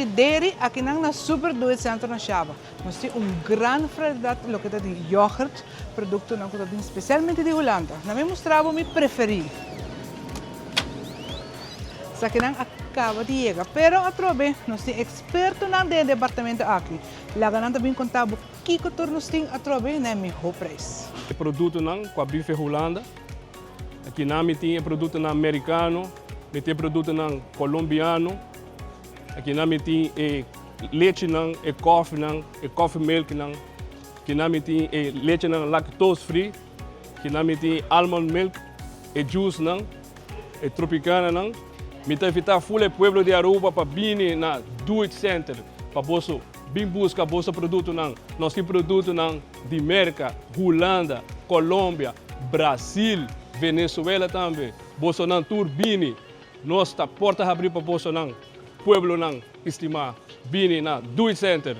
di dairy akinan na Super Do It Center na Shaba. Nos tin un gran variedat loke ta di yoghurt, produktonan ku ta bin spesialmente di Hulanda. Na mi mustra bo mi preferí. Esakinan a kaba di yega, pero atrobe nos tin ekspertonan den e departamento aki. Laga nan ta bin konta bo kiko tur nos tin atrobe na e mihó preis. E produktonan ku a bin fe Hulanda. Akinan mi tin e produktonan merikano, mi tin e produktonan kolombiano. Akinan mi tin e lechinan, e kòfinan, e coffee milknan. Akinan mi tin e lechinan lactose free. Akinan mi tin almond milk, e juicenan, e tropicananan. Mi ta invitá ful e pueblo di Aruba pa bini na Do It Center pa boso bin buska boso produktonan. Nos tin produktonan di Merka, Hulanda, Colombia, Brasil, Venezuela tambe. Bosonan tur bini. Nos ta porta habrí pa bosonan, pueblonan estimá. Bini na Do It Center!